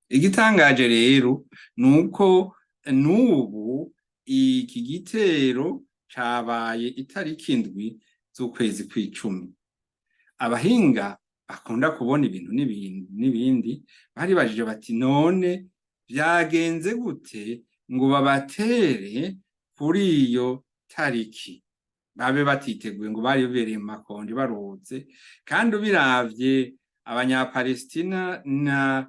Igitangaje rero nuko n'ubu iki gitero cabaye itariki 7 z'ukwezi kw'icumi. Abahinga bakunda kubona ibintu n'ibindi baribajije bati: "None vyagenze gute ngo babatere kuri iyo tariki, babe batiteguye, ngo bari bibereye mu makonje baruhutse?" Kandi ubiravye, Abanyapalestina na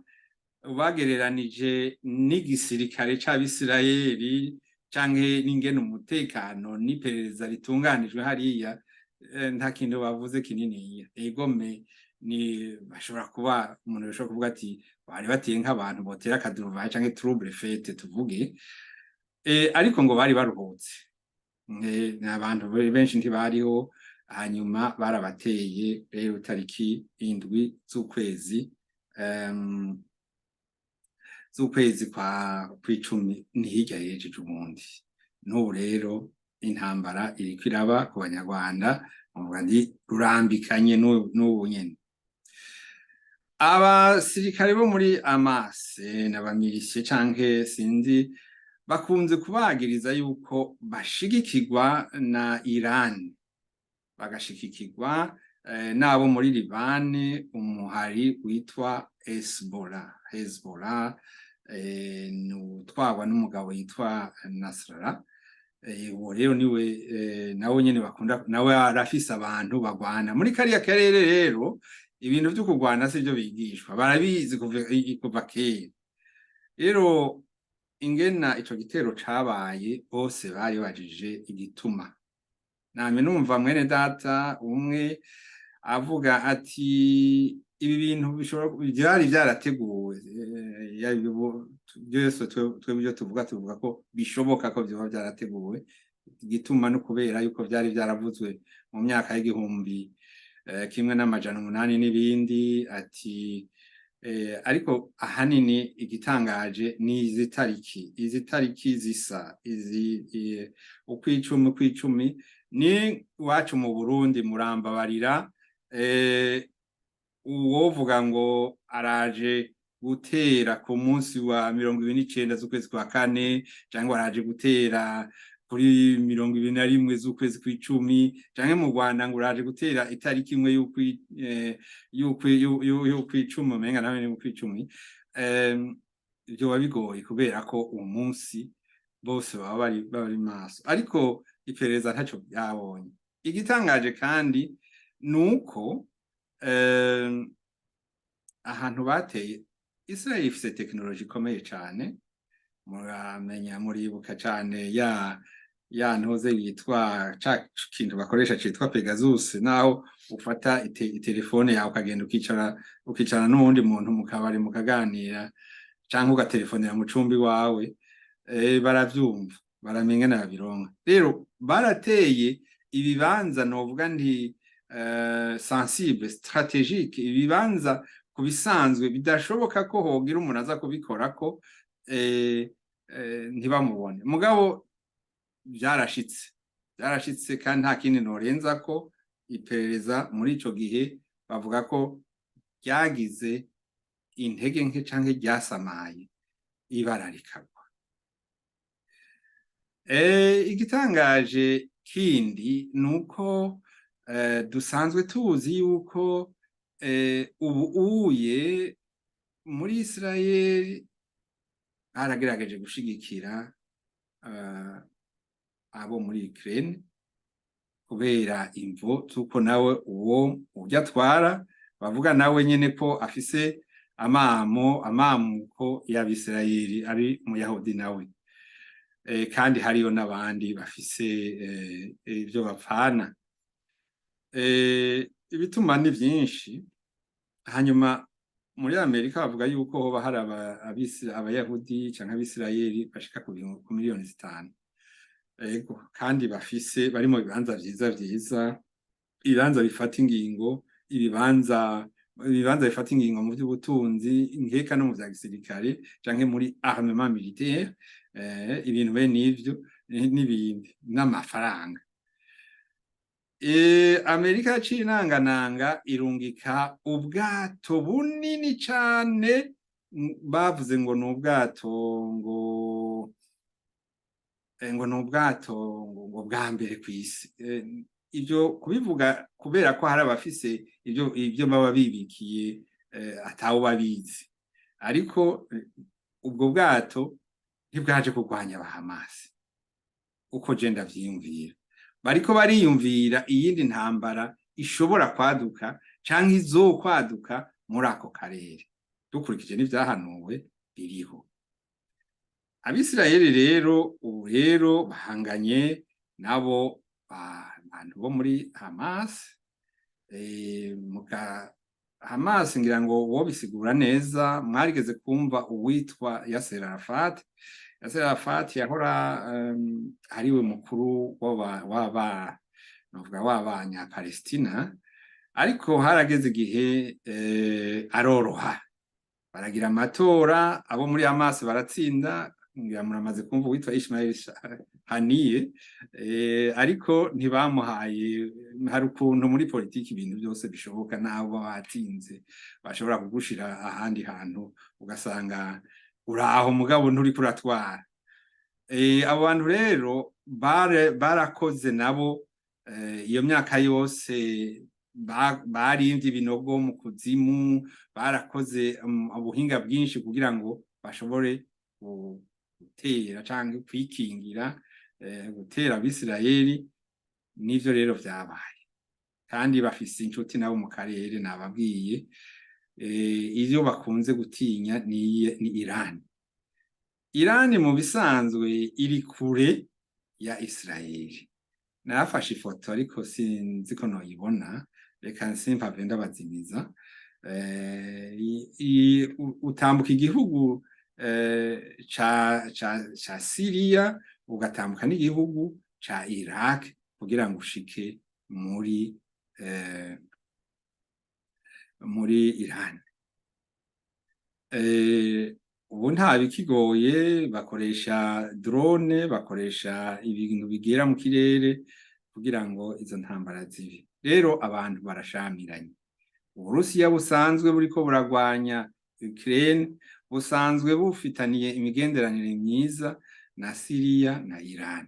bagereranije n'igisirikare c'Abisirayeli canke n'ingene umutekano n'iperereza ritunganijwe hariya, nta kintu bavuze kininiya. Egome ni bashobora kuba, umuntu yashobora kuvuga ati bari bateye nk'abantu botera akaduruvayi canke trouble-fête tuvuge, ariko ngo bari baruhutse, abantu benshi ntibariho. Hanyuma barabateye rero tariki 7 z'ukwezi kwa kw'icumi, ni hirya y'ejo ubundi. N'ubu rero intambara iriko iraba ku Banyarwanda, muvuga nti rurambikanye n'ubu nyene. Abasirikare bo muri Hamas n'abamilisye canke sinzi, bakunze kubagiriza yuko bashigikirwa na Iran, bagashigikirwa n'abo muri Libani, umuhari witwa Hezbollah. Hezbollah ni utwarwa n'umugabo yitwa Nasrallah. Uwo rero niwe nawe nyene bakunda, nawe arafise abantu bagwana muri kariya karere. Rero ibintu vyo kurwana sivyo bigishwa, barabizi kuva kera. Rero ingena ico gitero cabaye, bose bari bajije igituma. Namye numva mwene data umwe avuga ati ibi bintu bishobora vyari vyarateguwe. Byose twebwe ibyo tuvuga ko bishoboka ko vyoba vyarateguwe. Igituma no kubera yuko vyari vyaravuzwe mu myaka y'1800 n'ibindi. Ati ariko ahanini igitangaje ni izi tariki zisa izi, ukw'icumi kw'icumi ni iwacu mu Burundi. Murambabarira, uwovuga ngo araje gutera ku munsi wa 29 z'ukwezi kwa kane, cyangwa araje gutera kuri 21 z'ukwezi kw'icumi, canke mu Rwanda ngo uraje gutera itariki 1 y'ukw'icumi, umenga nawe ni mu kw'icumi, vyoba bigoye kubera ko uwo munsi bose baba bari maso. Ariko iperereza ntaco ryabonye. Igitangaje kandi nuko ahantu bateye, Israel ifise technologie ikomeye cane. Muramenya, muribuka cane ya ntuze yitwa ca kintu bakoresha citwa Pegasus, naho ufata itelefone yawe ukagenda ukicara n'uwundi muntu mu kabari mukaganira, canke ugatelefonera mu cumbi wawe, baravyumva, baramenya ingene babironka. Rero barateye ibibanza novuga nti sensible, stratégique, ibibanza ku bisanzwe bidashoboka ko hogira umuntu aza kubikorako ntibamubone. Mugabo byarashitse, kandi nta kindi norenza ko iperereza muri ico gihe bavuga ko ryagize intege nke canke ryasamaye, ibara rikagwa. Igitangaje kindi nuko dusanzwe tuzi yuko ubu uye muri Israel baragerageje gushigikira abo muri Ukraine kubera imvo z'uko nawe uwo ujya atwara bavuga nawe nyene ko afise amamuko y'Abisirayeli, ari umuyahudi nawe, kandi hariyo n'abandi bafise ivyo bapfana. Ibituma ni vyinshi. Hanyuma muri Amerika bavuga yuko hoba hari Abayahudi canke Abisirayeli bashika ku miliyoni 5. Ego, kandi bafise bari mu bibanza vyiza vyiza, ibibanza bifata ingingo, ibibanza bifata ingingo mu vy'ubutunzi, nkeka no mu vya gisirikare canke muri armement militaire, ibintu bene ivyo n'ibindi n'amafaranga. Amerika yaciye inangananga irungika ubwato bunini cane. Bavuze ngo ni ubwato, ngo ni ubwato ngo bwa mbere ku isi. Ibyo kubivuga kubera ko hari abafise ibyo baba bibikiye atawo babizi, ariko ubwo bwato ntibwaje kurwanya Abahamasi uko je ndavyiyumvira. Bariko bariyumvira iyindi ntambara ishobora kwaduka canke izokwaduka muri ako karere, dukurikije n'ivyahanuwe biriho. Abisirayeli rero ubu rero bahanganye nabo bantu bo muri Hamas. Muga Hamas, ngira ngo wobisigura neza, mwarigeze kumva uwitwa Yasser Arafat. Yasser Arafat yahora ariwe mukuru w'aba novuga w'Abanyapalestina, ariko harageze igihe aroroha, baragira amatora, abo muri Hamas baratsinda. Ngira muramaze kumva uwitwa Ismail Haniye, ariko ntibamuhaye. Hari ukuntu muri politiki ibintu byose bishoboka, nabo batsinze bashobora kugushira ahandi hantu ugasanga uraho mugabo nturiko uratwara. Abo bantu rero barakoze nabo iyo myaka yose, barimvye ibinogo mu kuzimu, barakoze ubuhinga bwinshi kugira ngo bashobore gutera canke kwikingira gutera Abisirayeli. Nivyo rero vyabaye, kandi bafise inshuti nabo mu karere. Nababwiye, ivyo bakunze gutinya ni Iran. Iran mu bisanzwe iri kure ya Israeli. Narafashe ifoto ariko sinzi ko noyibona, reka simpave ndabazimiza. Utambuka igihugu ca Syria, ugatambuka n'igihugu ca Iraq kugira ngo ushike muri Iran. Ubu nta bikigoye, bakoresha drone, bakoresha ibintu bigera mu kirere kugira ngo izo ntambara zibe. Rero abantu barashamiranye. Uburusiya busanzwe buriko buragwanya Ukraine busanzwe bufitaniye imigenderanire myiza na Syria na Iran.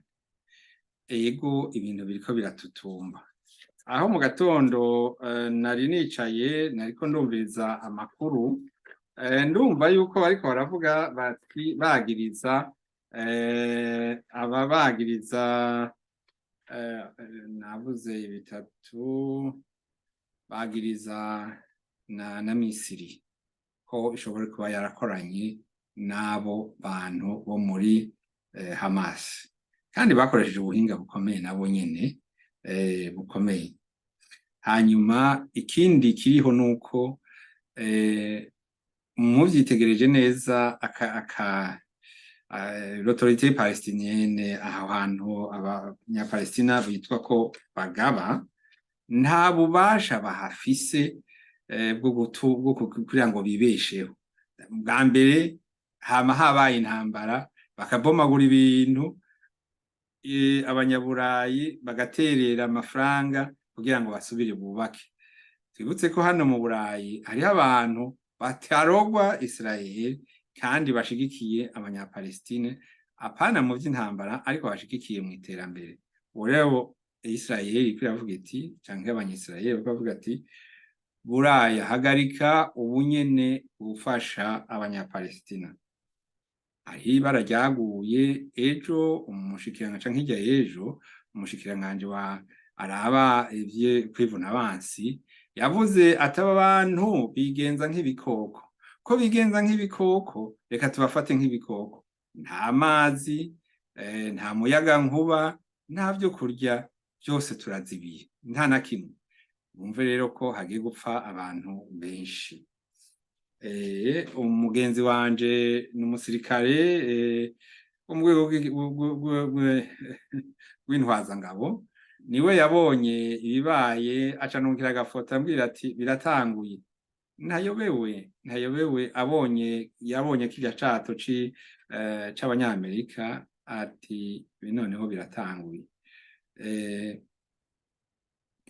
Ego, ibintu biriko biratutumba. Aho mu gatondo nari nicaye, nariko ndumviriza amakuru, ndumva yuko bariko baravuga bati bagiriza aba bagiriza navuze bitatu, bagiriza na Misiri ko ishobora kuba yarakoranye n'abo bantu bo muri Hamas, kandi bakoresheje ubuhinga bukomeye nabo nyene bukomeye. Hanyuma ikindi kiriho nuko muvyitegereje neza, aka l'autorité palestinienne, aho hantu Abanyapalestina bitwa ko bagaba, nta bubasha bahafise bwo kugira ngo bibesheho. Bwa mbere hama habaye intambara, bakabomagura ibintu, Abanyaburayi bagaterera amafaranga kugira ngo basubire bubake. Twibutse ko hano mu Burayi hariho abantu batarogwa Israel kandi bashigikiye Abanyapalestine, apana mu vy'intambara, ariko bashigikiye mu iterambere. Ubu rero Israel iriko iravuga iti, canke Abanyisrael bakavuga ati: "Buraya, hagarika ubunyene gufasha Abanyapalestina." Hariho ibara ryaguye ejo, umushikiranganji, canke hirya y'ejo, umushikiranganji wa araba ivyo kwivuna abansi yavuze ati: "Aba bantu bigenza nk'ibikoko, ko bigenza nk'ibikoko, reka tubafate nk'ibikoko. Nta mazi, nta muyaga nkuba, nta vyo kurya, byose turazibiye, nta na kimwe." Bumve rero ko hagiye gupfa abantu benshi. Umugenzi wanje ni umusirikare wo mu rwego rw'intwazangabo, niwe yabonye ibibaye, aca nungikira agafoto ambwira ati: "Biratanguye." Ntayobewe, ntayobewe. Abonye, yabonye kirya cato c'Abanyamerika, ati: "Noneho biratanguye."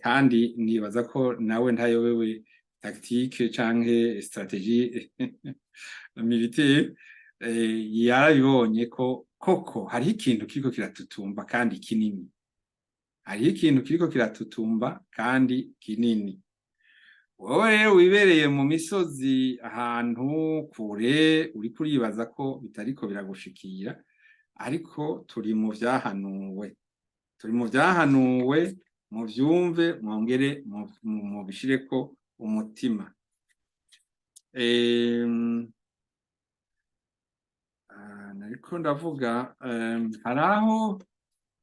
Kandi nibaza ko nawe ntayobewe. Tactique canke stratégie militaire, yarabibonye ko koko hariho ikintu kiriko kiratutumba kandi kinini, hariho ikintu kiriko kiratutumba kandi kinini. Wowe rero wibereye mu misozi ahantu kure, uriko uribaza ko bitariko biragushikira, ariko turi mu vyahanuwe, turi mu vyahanuwe. Muvyumve, mwongere mubishireko umutima. Nariko ndavuga, hari aho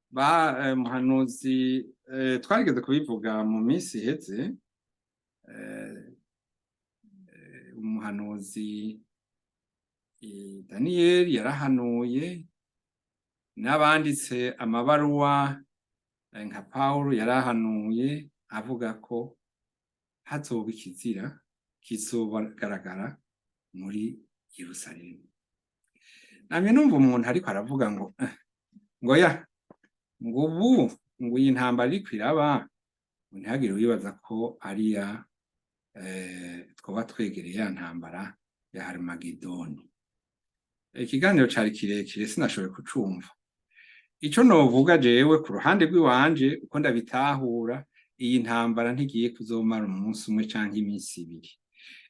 ba muhanuzi, twarigeze kubivuga mu minsi iheze, umuhanuzi Daniyeli yarahanuye, n'abanditse amabaruwa nka Paulo yarahanuye avuga ko hazoba ikizira kizogaragara muri Yerusalemu. Namye numva umuntu ariko aravuga ngo ya ngo ubu ngo iyi ntambara iriko iraba, ngo ntihagire uwibaza ko ariya twoba twegereye ya ntambara ya Harimagedoni. Ikiganiro cari kirekire, sinashoboye kucumva. Ico novuga jewe ku ruhande rw'iwanje, uko ndabitahura, iyi ntambara ntigiye kuzomara umunsi umwe canke iminsi ibiri.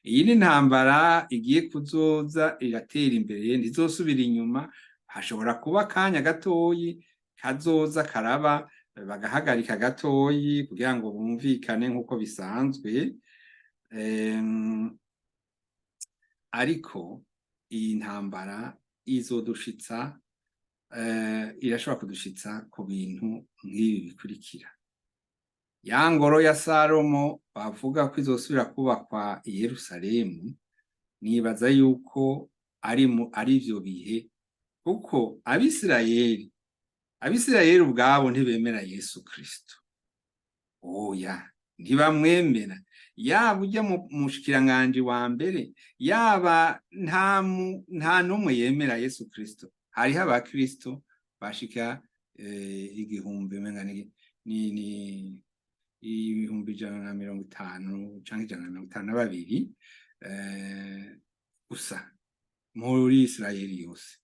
Iyi ni intambara igiye kuzoza iratera imbere, ntizosubira inyuma. Hashobora kuba akanya gatoyi kazoza karaba, bagahagarika gatoyi kugira ngo bumvikane nk'uko bisanzwe, ariko iyi ntambara izodushitsa, irashobora kudushitsa ku bintu nk'ibi bikurikira: ya ngoro ya Salomo bavuga ko izosubira kubakwa i Yerusalemu. Nibaza yuko ari ivyo bihe, kuko Abisirayeli ubwabo ntibemera Yesu Kristo, oya, ntibamwemera. Yaba ujya mu mushikiranganji wa mbere, yaba nta n'umwe yemera Yesu Kristo. Hariho abakristo bashika igihumbi, umenga ni 150,000 canke 152 gusa muri Isirayeli yose.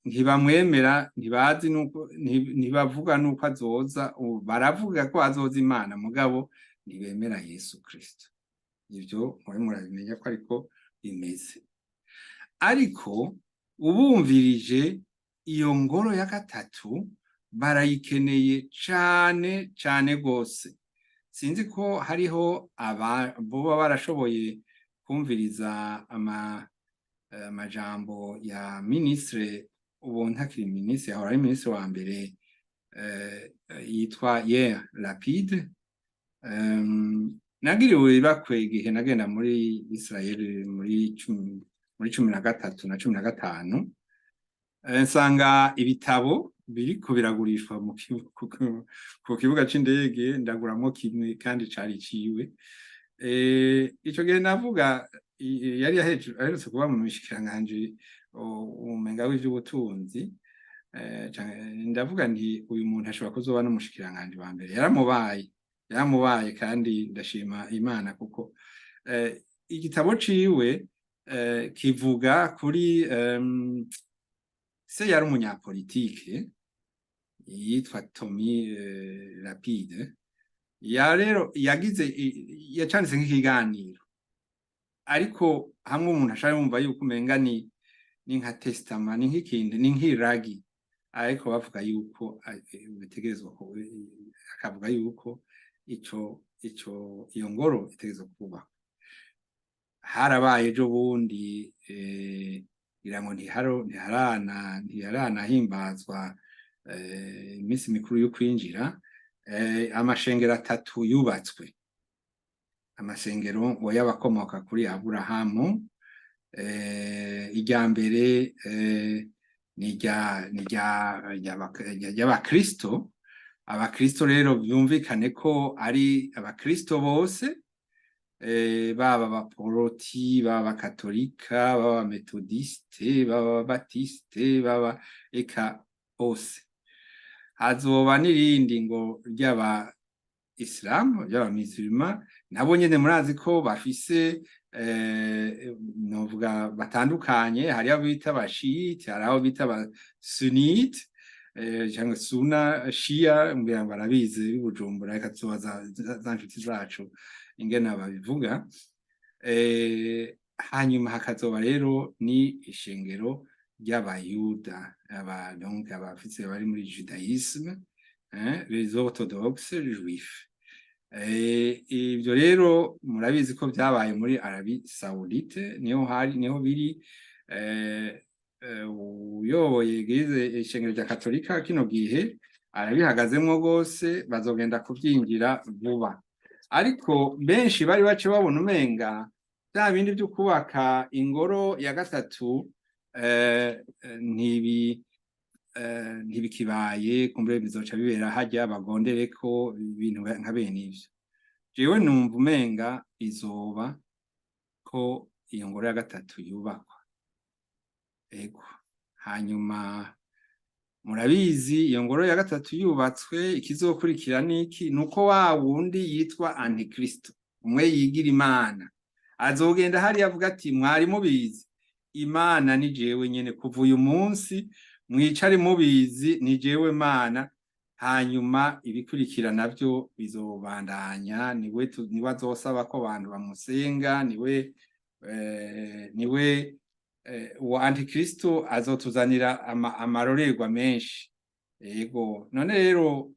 Ntibamwemera, ntibazi nuko ntibavuga nuko azoza. Baravuga ko azoza Imana, mugabo ntibemera Yesu Kristo. Ivyo mube murabimenya ko ariko bimeze. Ariko ubumvirije, iyo ngoro ya gatatu barayikeneye cane cane gose. Sinzi ko hariho aba boba barashoboye kumviriza amajambo ya ministre, ubu ntakiri ministre, yahora ari ministre wa mbere, yitwa Yair Lapid. Nagiriwe ibakwe igihe nagenda muri Israel muri 13 na 15, nsanga ibitabo biriko biragurishwa ku kibuga c'indege, ndaguramwo kimwe kandi cari ciwe. Ico gihe navuga yari aherutse kuba mu mishikiranganji umenga w'ivy'ubutunzi. Ndavuga nti uyu muntu ashobora kuzoba n'umushikiranganji wa mbere. Yaramubaye, yaramubaye, kandi ndashima Imana kuko igitabo ciwe kivuga kuri se yari umunyapolitike yitwa Tommy Lapide. Ya rero yagize yacanditse nk'ikiganiro, ariko hamwe umuntu ashaka yumva yuko umenga ni nka testament, ni nk'ikintu, ni nk'iragi, ariko bavuga yuko bitegerezwa, akavuga yuko ico iyo ngoro itegerezwa kuba. Harabaye ejo bundi, ngira ngo ntiharanahimbazwa iminsi mikuru yo kwinjira, amashengero atatu yubatswe, amasengero ngo y'abakomoka kuri Aburahamu. Irya mbere ni ry'abakristo. Abakristo rero byumvikane ko ari abakristo bose, baba abaporoti, baba abakatolika, baba abametodiste, baba ababatiste, baba eka bose. Hazoba n'irindi ngo ry'aba Islam, y'abamisulma. Nabo nyene murazi ko bafise, novuga, batandukanye. Hari abo bita abashiyite, hari abo bita abasunite cyangwa suna shia. Ngira ngo barabizi b'Ibujumbura, reka tubaza za nshuti zacu ingene babivuga. Hanyuma hakazoba rero ni ishengero ry'Abayuda, aba donc abafise bari muri judaïsme, hein, les orthodoxes juifs. Ibyo rero murabizi ko byabaye muri Arabie Saoudite, niho hari, niho biri. Uyoboye église, ishengero rya Katolika kino gihe, arabihagazemwo rwose, bazogenda kuvyinjira vuba. Ariko benshi bari bace babona umenga bya bindi vyo kubaka ingoro ya gatatu ntibikibaye, kumbure bizoca bibera harya bagondereko ibintu nka bene ivyo. Jewe numva umenga bizoba ko iyo ngoro ya gatatu yubakwa. Ego, hanyuma murabizi, iyo ngoro ya gatatu yubatswe, ikizokurikira niki? Nuko wa wundi yitwa Antikristo, umwe yigira Imana, azogenda hariya avuga ati: "Mwari mubizi, Imana ni jewe nyene. Kuva uyu munsi mwicare mubizi, ni jewe Mana." Hanyuma ibikurikira navyo bizobandanya. Niwe azosaba ko abantu bamusenga, niwe uwo Antikristo azotuzanira amarorerwa menshi. Yego, none rero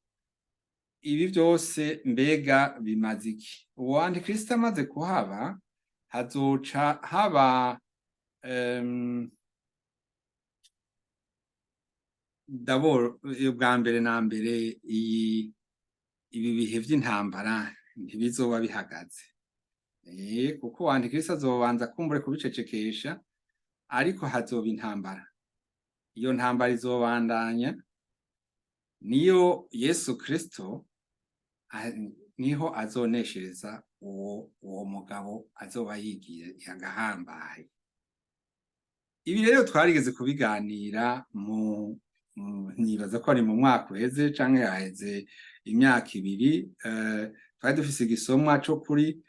ibi byose mbega bimaze iki? Uwo Antikristo amaze kuhaba, hazoca haba d'abord, bwa mbere na mbere, iyi ibi bihe vy'intambara ntibizoba bihagaze, kuko Antikristo azobanza kumbure kubicecekesha, ariko hazoba intambara. Iyo ntambara izobandanya, niyo Yesu Kristo niho azoneshereza uwo mugabo azoba yigiye yagahambaye. Ibi rero twarigeze kubiganira mu, nibaza ko ari mu mwaka uheze canke haheze imyaka 2. Twari dufise igisomwa co kuri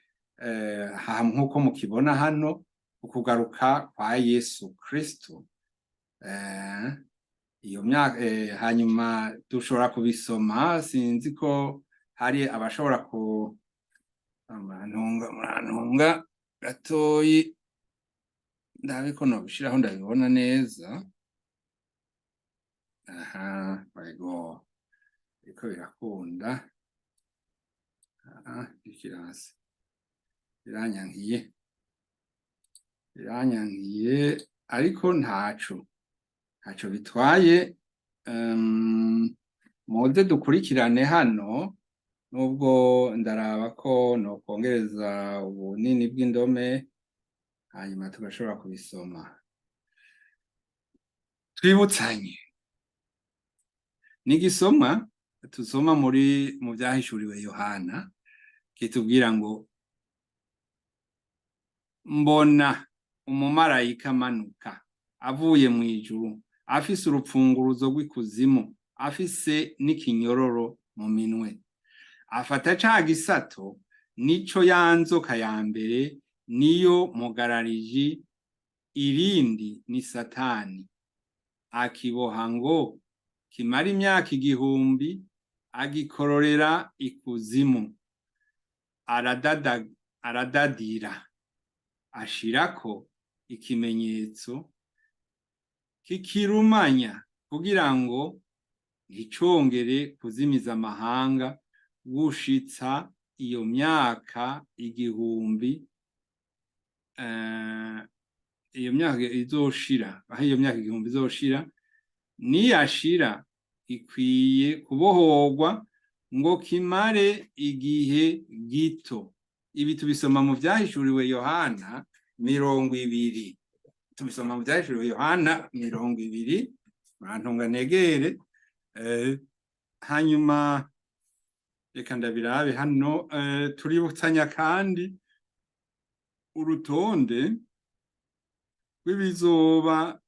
nk'uko mukibona hano, ukugaruka kwa Yesu Kristo. Iyo myaka, hanyuma dushobora kubisoma. Sinzi ko hari abashobora ku, murantunga, murantunga gatoyi, ndabe ko nobishiraho ndabibona neza. Aha, ego, biriko birakunda. Aha ikirasi biranyankiye, biranyankiye, ariko ntaco bitwaye. Muze dukurikirane hano, nubwo ndaraba ko nokongereza ubunini bw'indome, hanyuma tugashobora kubisoma. Twibutsanye, ni igisomwa tusoma muri mu Vyahishuriwe Yohana, kitubwira ngo: "Mbona umumarayika amanuka avuye mu ijuru, afise urupfunguruzo rw'ikuzimu, afise n'ikinyororo mu minwe. Afata ca gisato, nico ya nzoka ya mbere, niyo mugarariji, irindi ni Satani, akiboha ngo kimara imyaka 1000, agikororera ikuzimu, aradada, aradadira, ashirako ikimenyetso kikirumanya, kugira ngo nticongere kuzimiza amahanga gushitsa iyo myaka 1000, iyo myaka izoshira, aho iyo myaka 1000 izoshira. Niyashira, ikwiye kubohorwa ngo kimare igihe gito." Ibi tubisoma mu Vyahishuriwe Yohana 20. Tubisoma mu Vyahishuriwe Yohana 20. Murantunga negere. Hanyuma reka ndabirabe hano. Tuributsanya kandi urutonde rw'ibizoba,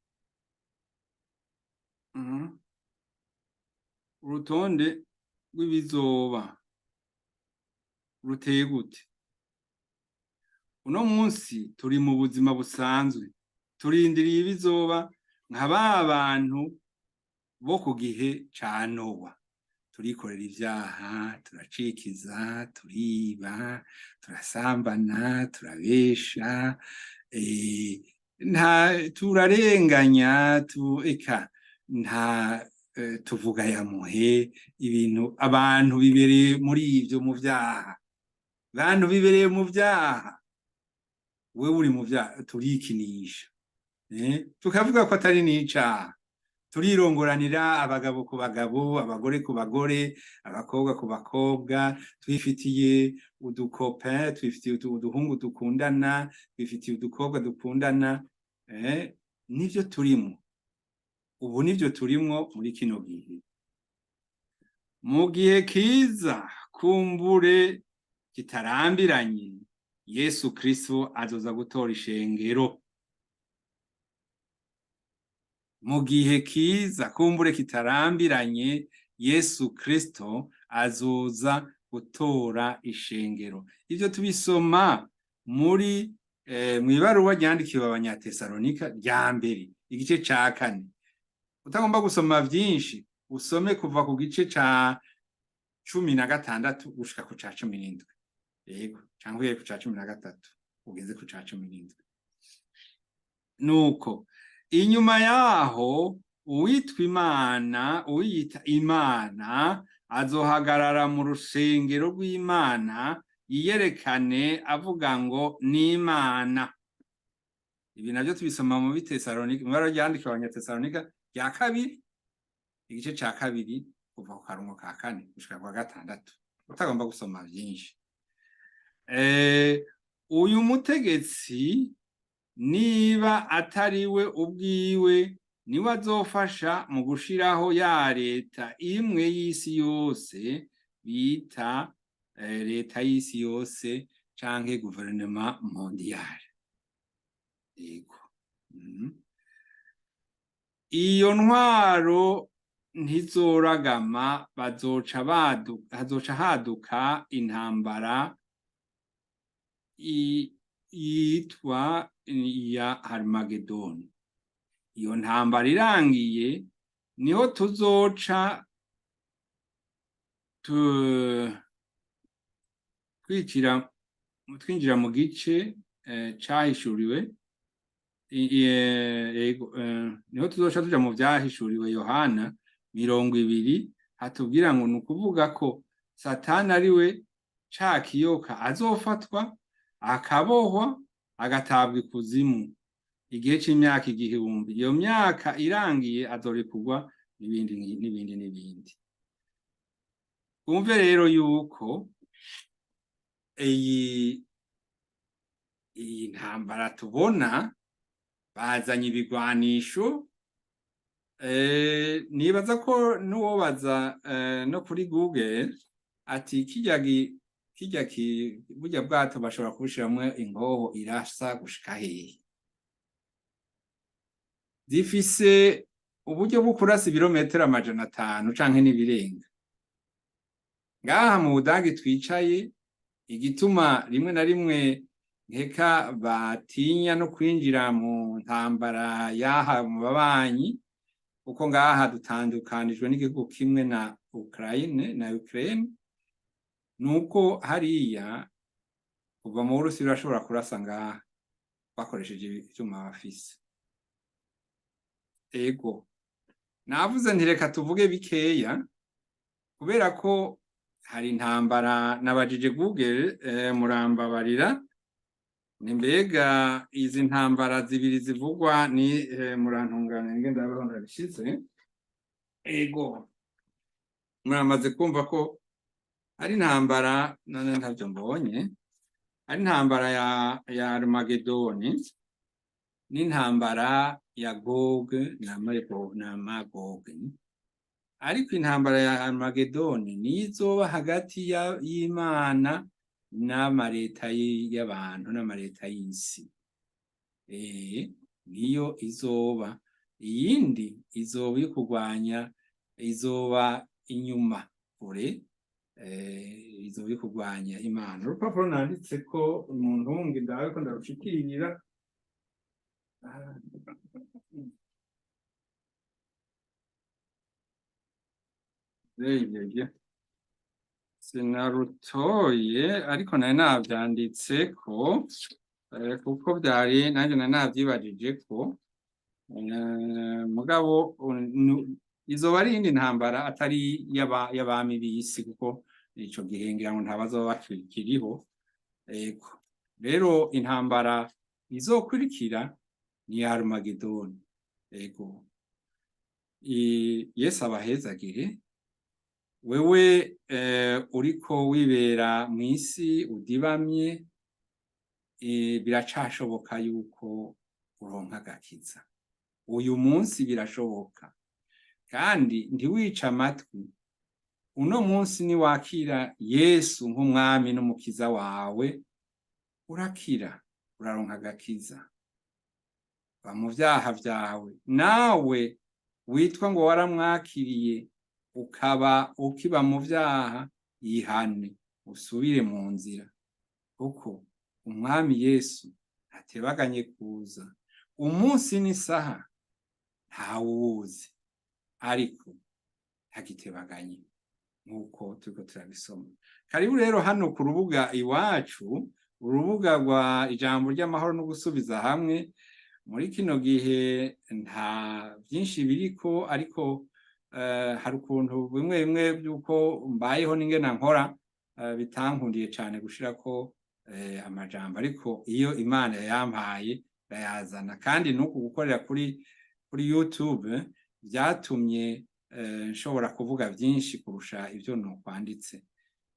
urutonde rw'ibizoba. Ruteye gute? Uno munsi turi mu buzima busanzwe, turindiriye ibizoba nka ba bantu bo ku gihe ca Nowa. Turikorera ivyaha, turacikiza, turiba, turasambana, turabesha, nta turarenganya, eka nta tuvuga yamuhe ibintu. Abantu bibereye muri ivyo, mu vyaha, abantu bibereye mu vyaha. Wewe uri mu vyaha, turikinisha, tukavuga ko atari n'icaha. Turirongoranira, abagabo ku bagabo, abagore ku bagore, abakobwa ku bakobwa. Twifitiye uducopains, twifitiye uduhungu dukundana, twifitiye udukobwa dukundana. Nivyo turimwo ubu, nivyo turimwo muri kino gihe. Mu gihe kiza, kumbure kitarambiranye, Yesu Kristo azoza gutora ishengero. Mu gihe kiza, kumbure kitarambiranye, Yesu Kristo azoza gutora ishengero. Ivyo tubisoma muri mw'ibaruwa ryandikiwe Abanyatesalonika rya mbere, igice ca 4. Utagomba gusoma vyinshi, usome kuva ku gice ca 16 gushika ku ca 17. Yego, canke uhereye ku ca 13 ugeze ku ca 17. Nuko inyuma yaho, uwitwa Imana, uwiyita Imana, azohagarara mu rusengero rw'Imana, yiyerekane avuga ngo ni Imana. Ibi navyo tubisoma mu Bitesalonika, mu ibara ryandikiwe Abanyatesalonika rya kabiri, igice ca 2, kuva ku karongo ka 4 gushika kwa 6, utagomba gusoma vyinshi. Uyu mutegetsi, niba atari we ubwiwe, niwe azofasha mu gushiraho ya leta imwe y'isi yose bita leta y'isi yose canke gouvernement mondial. Yego. Iyo ntwaro ntizoragama, bazoca baduka, hazoca haduka intambara yitwa iya Harmagedoni. Iyo ntambara irangiye, niho tuzoca twicira, twinjira mu gice cahishuriwe, yego, niho tuzoca tuja mu vyahishuriwe Yohana 20, hatubwira ngo ni ukuvuga ko Satani, ari we ca kiyoka, azofatwa, akabohwa, agatabwa ikuzimu igihe c'imyaka 1000. Iyo myaka irangiye, azorekurwa, n'ibindi n'ibindi n'ibindi. Twumve rero yuko iyi ntambara tubona, bazanye ibigwanisho. Nibaza ko n'uwobaza no kuri Google ati kirya burya bwato bashobora kubushiramwo inkoho irasa gushika hehe, zifise uburyo bwo kurasa ibirometero 500 canke n'ibirenga. Ngaha mu Budagi twicaye, igituma rimwe na rimwe nkeka batinya no kwinjira mu ntambara yaha mu babanyi, kuko ngaha dutandukanijwe n'igihugu kimwe na Ukraine, nuko hariya kuva mu Burusiya urashobora kurasa ngaha bakoresheje ivyuma bafise. Ego, navuze nti reka tuvuge bikeya, kubera ko hari intambara. Nabajije Google, murambabarira, ni mbega izi ntambara zibiri zivugwa ni murantunganya ngenda ndabaho ndabishize. Ego, muramaze kumva ko ari intambara, none ntavyo mbonye, ari intambara ya Armagedoni n'intambara ya Gog na Magog. Ariko intambara ya Armagedoni niyo izoba hagati y'Imana n'amareta y'abantu n'amareta y'isi. Niyo izoba. Iyindi izoba iyo kurwanya, izoba inyuma kure. Izoba iri kurwanya Imana. Urupapuro nanditse ko umuntu wundi ndawe ko ndarushikirira. Sinarutoye, ariko nari navyanditse ko kuko byari nanjye nari navyibajije ko mugabo izoba ari iyindi ntambara atari y'abami b'isi, kuko ico gihe ngira ngo ntabazoba bakiriho. Ego rero intambara izokurikira ni Armagedoni. Ego, Yesu abahezagire. Wewe uriko wibera mw'isi udibamye, biracashoboka yuko uronka agakiza uyu munsi, birashoboka. Kandi ntiwice amatwi, uno munsi niwakira Yesu nk'umwami n'umukiza wawe, urakira, uraronka agakiza va mu vyaha vyawe. Nawe witwa ngo waramwakiriye ukaba ukiba mu vyaha, yihane usubire mu nzira, kuko umwami Yesu ntatebaganye kuza. Umunsi n'isaha ntawuwuzi, ariko ntagitebaganye nk'uko turiko turabisoma. Karibu rero hano ku rubuga iwacu, urubuga rwa Ijambo ry'Amahoro no Gusubiza Hamwe. Muri kino gihe nta byinshi biriko, ariko hari ukuntu bimwe bimwe by'uko mbayeho n'ingena nkora bitankundiye cyane gushirako amajambo, ariko iyo Imana yayampaye ndayazana. Kandi nuku gukorera kuri YouTube byatumye nshobora kuvuga byinshi kurusha ibyo nokwanditse.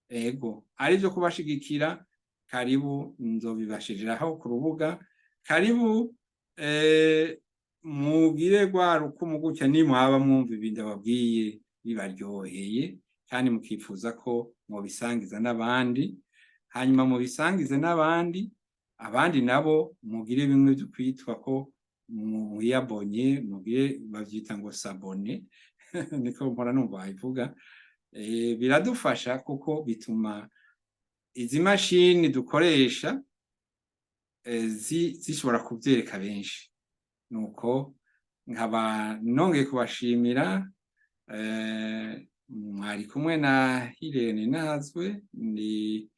Ego, ari byo kubashigikira, karibu, nzobibashiriraho ku rubuga. Karibu mugire rwa rukumu gutya nimwaba mwumva ibi ndababwiye bibaryoheye kandi mukifuza ko mubisangiza n'abandi. Hanyuma mubisangize n'abandi, abandi nabo mugire bimwe byo kwitwa ko mwiyabonye, mugire bavyita ngo s'abonner, niko mpora numva babivuga. Biradufasha kuko bituma izi mashini dukoresha zishobora kuvyereka benshi. Nuko nkaba nongeye kubashimira. Mwari kumwe na Hirene Nazwe, ni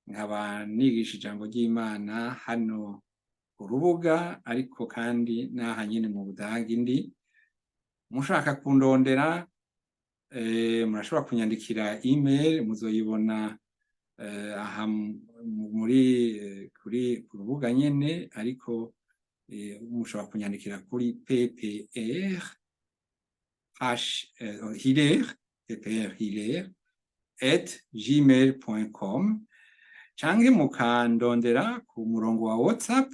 nkaba nigisha ijambo ry'Imana hano ku rubuga, ariko kandi n'aha nyene mu Budagi ndi. Mushaka kundondera, murashobora kunyandikira email, muzoyibona aha muri kuri ku rubuga nyene, ariko mushobora kunyandikira kuri ppr h hilaire pprhilaire@gmail.com, canke mukandondera ku murongo wa WhatsApp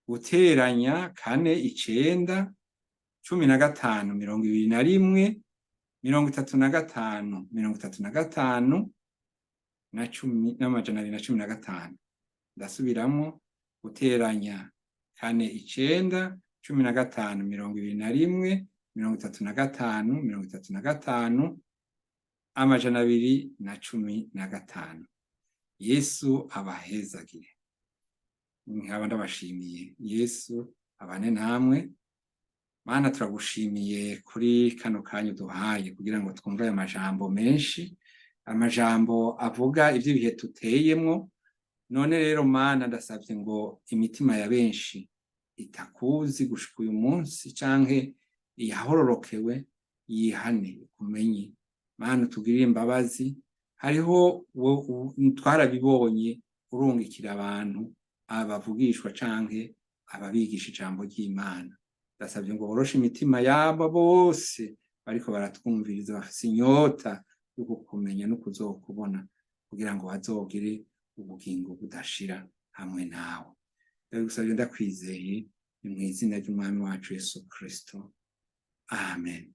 +49 15 21 35 35 na cumi n'amajana abiri na cumi na gatanu. Ndasubiramwo: +49 15 21 35 35 215. Yesu abahezagire. Nkaba ndabashimiye. Yesu abane namwe. Mana, turagushimiye kuri kano kanya uduhaye kugira ngo twumve aya majambo menshi, amajambo avuga ivy'ibihe tuteyemwo. None rero Mana, ndasavye ngo imitima ya benshi itakuzi gushika uyu munsi canke yahororokewe yihane kumenye. Mana, utugirire imbabazi. Hariho twarabibonye urungikira abantu abavugishwa canke ababigisha ijambo ry'Imana. Ndasabye ngo boroshe imitima yabo bose bariko baratwumviriza, bafise inyota yo kukumenya no kuzokubona, kugira ngo bazogire ubugingo budashira hamwe nawe. Ndabigusabye ndakwizeye, ni mu izina ry'umwami wacu Yesu Kristo, amen.